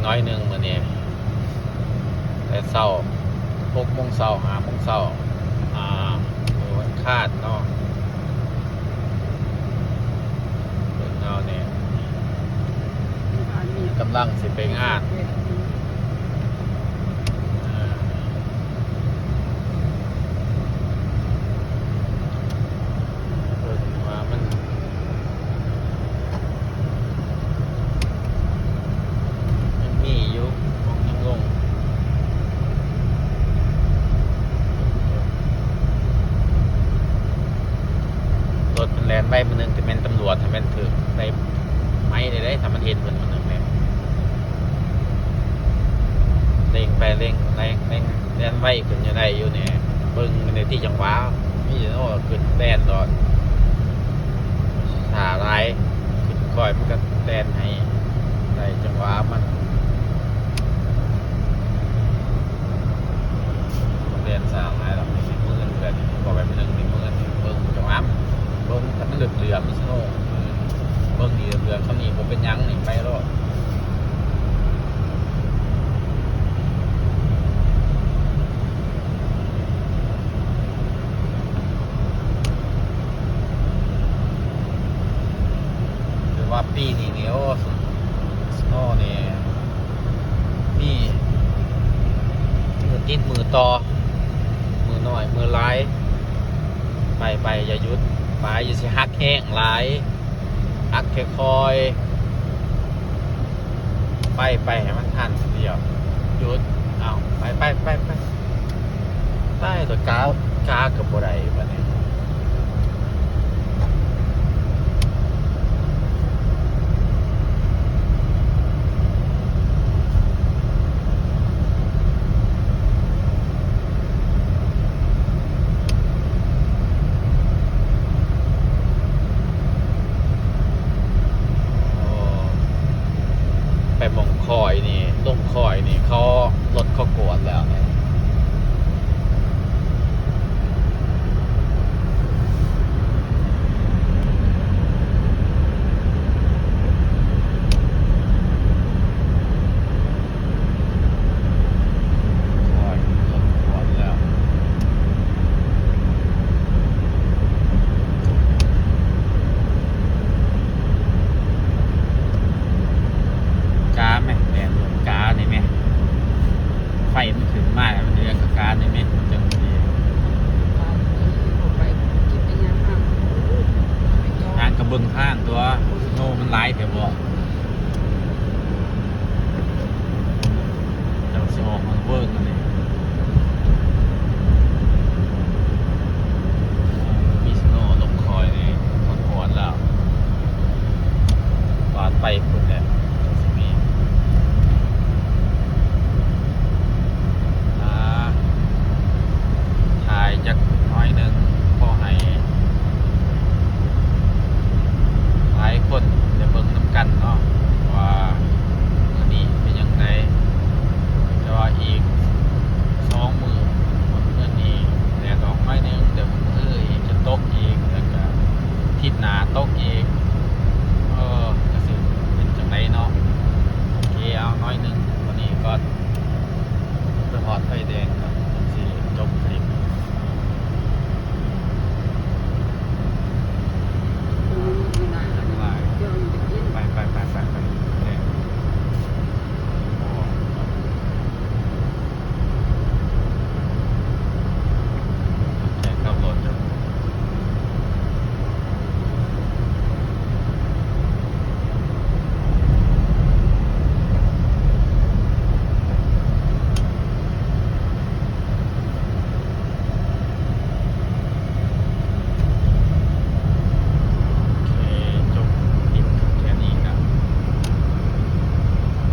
ໜ້ອຍໜຶ່ງມື້ນີ້ ແຕ່ເຊົ້າ ຫົກໂມງເຊົ້າ ຫ້າໂມງເຊົ້າ ອ່າ ມື້ວັນອັງຄານເນາະ ເບິ່ງເຮົານີ້ ກຳລັງຊິໄປງານ ເອີ ເບິ່ງວ່າມັນ ຍັງມີຢູ່ ຍັງລົງ ລົດມັນແລ່ນໄວມື້ໜຶ່ງ ແຕ່ແມ່ນຕຳຫຼວດ ຖ້າແມ່ນຖືກໄດ້ໄໝເດ້ ຖ້າມັນເຫັນເພິ່ນມື້ໜຶ່ງແມ່ນ ເລັ່ງໄປເລັ່ງ ເລັ່ງ ເລັ່ງ ແລ່ນໄວຂຶ້ນຢູ່ ໄດ້ຢູ່ນີ້ ເບິ່ງໃນທີ່ຈັງຫວະ ມີເນາະ ຂຶ້ນແລ່ນໂລດ ຖ້າຫຼາຍ ຂຶ້ນຄ່ອຍ ມັນກໍແລ່ນໃຫ້ໄດ້ຈັງຫວະມັນ ແລ່ນຊ້າຫຼາຍດອກ ມີໝື່ນເທື່ອນີ້ ບໍ່ແມ່ນໜຶ່ງ ມີໝື່ນ ເບິ່ງຈັງຫວະ ເບິ່ງ ຖ້າມັນເຫຼືອມໆ ມີສະໂນ ເບິ່ງດີ ເຫຼືອມສ່ຳນີ້ບໍ່ເປັນຫຍັງນີ້ ໄປໂລດ. ຖືວ່າປີນີ້ນີ້ ໂອ້ ສະໂນນີ້ມີ ມື້ຕິດມື້ຕໍ່ ມື້ໜ້ອຍມື້ຫຼາຍ ໄປ ໄປ ຢ່າຢຸດ ໄປ ຢ່າຊິຫັກແຮງຫຼາຍ ຫັກຄ່ອຍໆ ໄປ ໄປໃຫ້ມັນທັນດຽວ ຢຸດ ເອົາ ໄປ ໄປ ໄປ ໄປ ຕາຍ ໂຕກາ ກາກໍບໍ່ໄດ້ບາດນີ້. ໂອ້ ໄປໝ່ອງຄ້ອຍນີ້ ລົງຄ້ອຍນີ້ ເຂົາ ລົດເຂົາກວດແລ້ວນີ້. ກາແມ່ນ ແມ່ນ ການີ້ແມ່ນ ໄຟມັນຂຶ້ນມາ ມັນເດືອດກະການີ້ແມ່ນ ມັນຈັ່ງດີ ທາງກະເບິ່ງທາງຕົວະ ໂນ ມັນຫຼາຍແທ້ບໍ່?